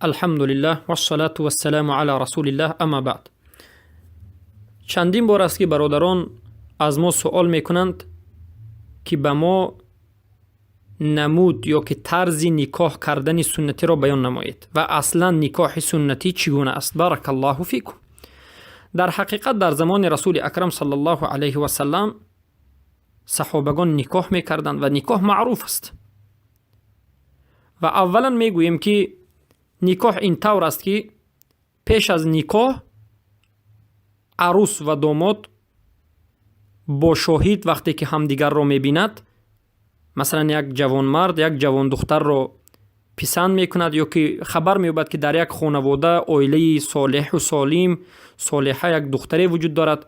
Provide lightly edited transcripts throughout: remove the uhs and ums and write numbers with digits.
Алҳамдулиллаҳ, вассалату вассаламу ала расулиллаҳ, амма баъд. Чандин бор аст, ки бародарон аз мо суол мекунанд, ки ба мо намуд ё ки тарзи никоҳ кардани суннатиро баён намоед ва аслан никоҳи суннатӣ чӣ гуна аст. Баракаллоҳу фикум. Дар ҳақиқат, дар замони Расули Акрам саллаллоҳу алайҳи васаллам саҳобагон никоҳ мекарданд ва никоҳ маъруф аст. Ва аввалан мегӯем, ки никоҳ ин тавр аст, ки пеш аз никоҳ арӯс ва домод бо шоҳид вақте ки ҳамдигарро мебинад, масалан, як ҷавонмард як ҷавондухтарро писанд мекунад ё ки хабар меёбад, ки дар як хонавода, оилаи солеҳу солим, солеҳа як духтаре вуҷуд дорад,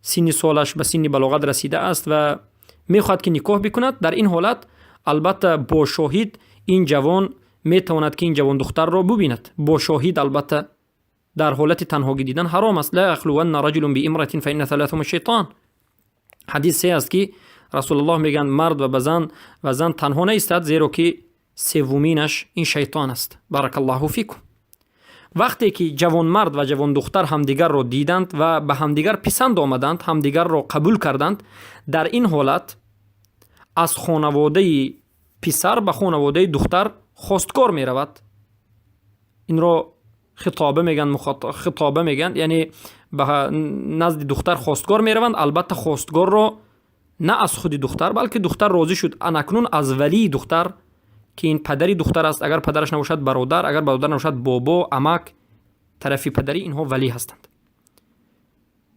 синни солаш ба синни балоғат расидааст ва мехоҳад, ки никоҳ бикунад. Дар ин ҳолат, албатта, бо шоҳид ин ҷавон метавонад, ки ин ҷавондухтарро бубинад. Бо шоҳид, албатта, дар ҳолати танҳогӣ дидан ҳаром аст. Ла яхлуванна раҷулун биимратин фаинна саласаҳум шайтон. Ҳадис се аст, ки Расулуллоҳ мегӯянд: мард ва ба зан ва зан танҳо наистад, зеро ки севуминаш ин шайтон аст. Баракаллоҳу фикум. Вақте ки ҷавонмард ва ҷавондухтар ҳамдигарро диданд ва ба ҳамдигар писанд омаданд, ҳамдигарро қабул карданд, дар ин ҳолат аз хонаводаи писар ба хонаводаи духтар хосткор меравад. Инро хитоба мегӯянд, хитоба мегӯянд, яъне ба назди духтар хостгор мераванд. Албатта, хостгорро на аз худи духтар, балки духтар розӣ шуд, анакнун аз валии духтар, ки ин падари духтар аст, агар падараш набошад, бародар, агар бародар набошад, бобо, амак тарафи падарӣ, инҳо валӣ ҳастанд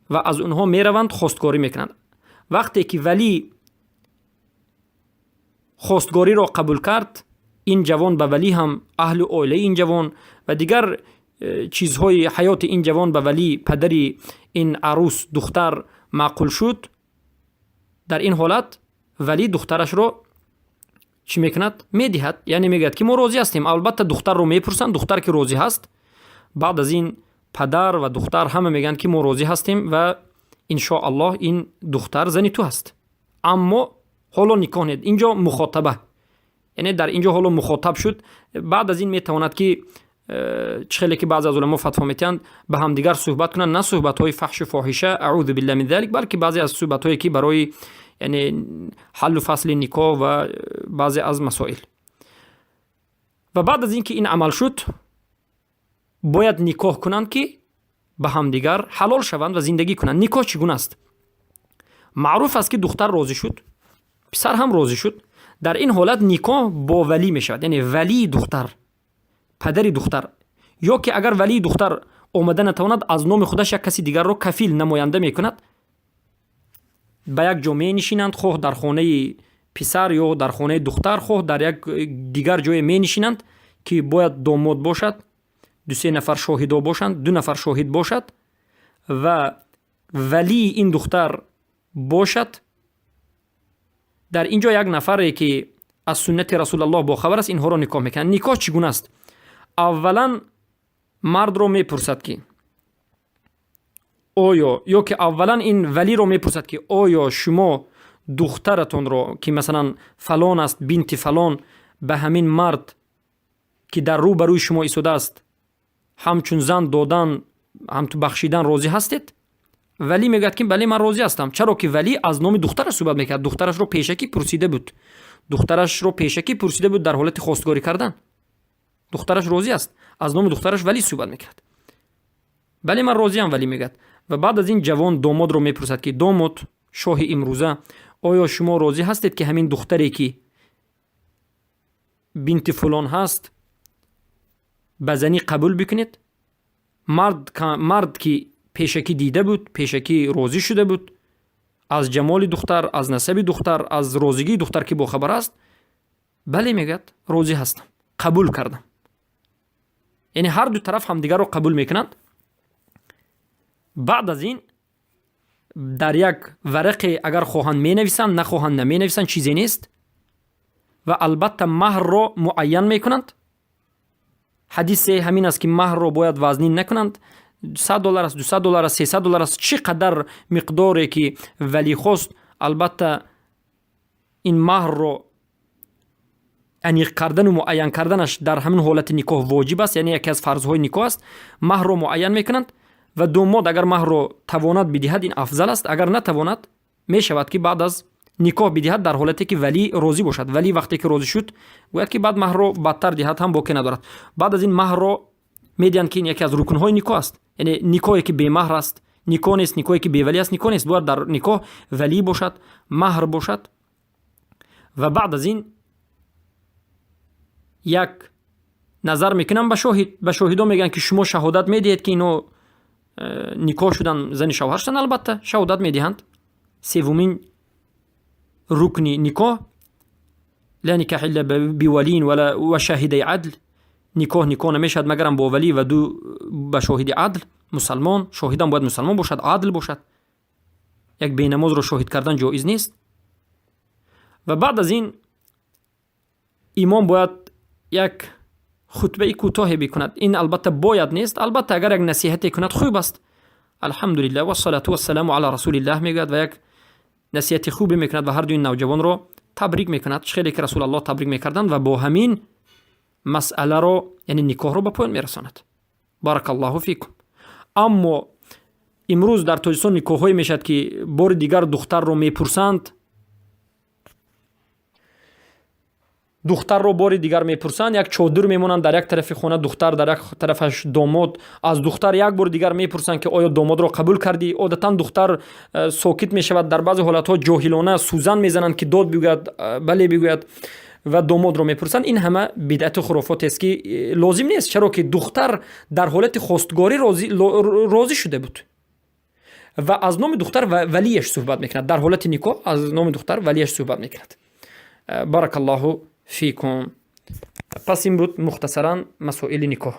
ва аз онҳо мераванд, хостгорӣ мекунанд. Вақте ки валӣ хостгориро қабул кард, ин ҷавон ба валӣ ҳам, аҳлу оилаи ин ҷавон ва дигар чизҳои ҳаёти ин ҷавон ба валӣ, падари ин арӯс, духтар маъқул шуд, дар ин ҳолат валӣ духтарашро чӣ мекунад? Медиҳад, яъне мегӯяд, ки мо розӣ ҳастем. Албатта, духтарро мепурсанд. Духтар ки розӣ ҳаст, баъд аз ин падар ва духтар ҳама мегӯянд, ки мо розӣ ҳастем ва иншоаллоҳ ин духтар зани ту ҳаст, аммо ҳоло никоҳ нет. Инҷо мухотаба, яъне дар инҷо ҳоло мухотаб шуд. Баъд аз ин метавонад, ки чӣ хеле ки баъзе аз уламо фатво метиҳанд, ба ҳамдигар суҳбат кунанд, на суҳбатҳои фаҳшу фоҳиша, аъузу биллаҳи мин залик, балки баъзе аз суҳбатҳое, ки барои, яъне, ҳаллу фасли никоҳ ва баъзе аз масоил. Ва баъд аз ин ки ин амал шуд, бояд никоҳ кунанд, ки ба ҳамдигар ҳалол шаванд ва зиндагӣ кунанд. Никоҳ чӣ гуна аст? Маъруф аст, ки духтар розӣ шуд, писар ҳам розӣ шуд, дар ин ҳолат никоҳ бо валӣ мешавад, яъне валии духтар, падари духтар, ё ки агар валии духтар омада натавонад, аз номи худаш як каси дигарро кафил, намоянда мекунад. Ба як ҷо менишинанд, хоҳ дар хонаи писар ё дар хонаи духтар, хоҳ дар як дигар ҷое менишинанд, ки бояд домод бошад, дусе нафар шоҳидо бошанд, ду нафар шоҳид бошад ва валии ин духтар бошад. Дар ин ҷо як нафаре, ки аз суннати Расулаллоҳ бохабар аст, инҳоро никоҳ мекунад. Никоҳ чӣ гуна аст? Аввалан мардро мепурсад, ки оё, ё ки аввалан ин валиро мепурсад, ки оё шумо духтаратонро, ки масалан фалон аст, бинти фалон, ба ҳамин мард, ки дар рӯ ба рӯи шумо истодааст, ҳамчун зан додан, ҳамту бахшидан розӣ ҳастед? Валӣ мегӯяд, ки бале, ман розӣ ҳастам, чаро ки валӣ аз номи духтараш суҳбат мекард. Духтарашро пешакӣ пурсида буд, духтарашро пешакӣ пурсида буд дар ҳолати хостгорӣ кардан. Духтараш розӣ аст, аз номи духтараш валӣ суҳбат мекард. Бале, ман розиам, валӣ мегӯяд. Ва баъд аз ин ҷавон домодро мепурсад, ки домод, шоҳи имрӯза, оё шумо розӣ ҳастед, ки ҳамин духтаре, ки бинти фулон ҳаст, ба занӣ қабул бикунед? Мард, ки пешакӣ дида буд, пешакӣ розӣ шуда буд, аз ҷамоли духтар, аз насаби духтар, аз розигии духтар ки бохабар аст, бале, мегӯяд, розӣ ҳастам, қабул кардам. Яъне ҳар ду тараф ҳамдигарро қабул мекунанд. Баъд аз ин дар як варақе, агар хоҳанд, менависанд, нахоҳанд, наменависанд, чизе нест. Ва албатта маҳрро муайян мекунанд. Ҳадисе ҳамин аст, ки маҳрро бояд вазнин накунанд: 100 доллар аст, 200 доллар аст, 300 доллар аст, чӣ қадар миқдоре ки валӣ хост. Албатта, ин маҳрро Аниқ кардану муайян карданаш дар ҳамин ҳолати никоҳ воҷиб аст, яъне яке аз фарзҳои никоҳ аст. Маҳрро муайян мекунанд ва домод агар маҳрро тавонад бидиҳад, ин афзал аст. Агар натавонад, мешавад, ки баъд аз никоҳ бидиҳад, дар ҳолате ки валӣ розӣ бошад. Валӣ вақте ки розӣ шуд, гӯяд, ки баъд маҳрро бадтар диҳад ҳам боке надорад. Баъд аз ин маҳрро медиҳанд, ки ин яке аз рукнҳои никоҳ аст. Яъне никоҳе ки бемаҳр аст, никоҳ нест, никоҳе ки бевалӣ аст, никоҳ нест. Бояд дар никоҳ валӣ бошад, маҳр бошад. Ва баъд аз ин як назар мекунам ба шоҳид. Ба шоҳидон мегӯянд, ки шумо шаҳодат медиҳед, ки ино никоҳ шудан, зани шавҳар шудан. Албатта, шаҳодат медиҳанд. Севумин рукни никоҳ: لا نكاح إلا بولي وشاهدي عدل. Никоҳ никоҳ намешавад, магарам бо валӣ ва ду ба шоҳиди адл, мусалмон. Шоҳидам бояд мусалмон бошад, адл бошад. Як бенамозро шоҳид кардан ҷоиз нест. Ва баъд аз ин имом бояд як хутбаи кӯтоҳе бикунад. Ин албатта бояд нест. Албатта, агар як насиҳате кунад, хуб аст. الحمد لله والصلاة والسلام على رسول الله мегӯяд ва як насиҳати хубе мекунад ва ҳардуи навҷавонро табрик мекунад, чӣ хеле ки Расулаллоҳ табрик мекарданд, ва бо ҳамин масъаларо, яъне никоҳро, ба поён мерасонад. بارك الله فيكم. Аммо имрӯз дар Тоҷикистон никоҳҳое мешавад, ки бори дигар духтарро мепурсанд. Духтарро бори дигар мепурсанд, як чодир мемонанд, дар як тарафи хона духтар, дар як тарафаш домод. Аз духтар як бори дигар мепурсанд, ки оё домодро қабул кардӣ? Одатан духтар сокит мешавад. Дар баъзе ҳолатҳо ҷоҳилона сӯзан мезананд, ки дод бигӯяд, бале бигӯяд, ва домодро мепурсанд. Ин ҳама бидъату хурофотест, ки лозим нест, чаро ки духтар дар ҳолати хостгорӣ розӣ шуда буд. Ва аз номи духтар валияш суҳбат мекунад. Дар ҳолати никоҳ аз номи духтар валияш суҳбат мекунад. بارك الله فيكم. Пас ин буд мухтасаран масоили никоҳ.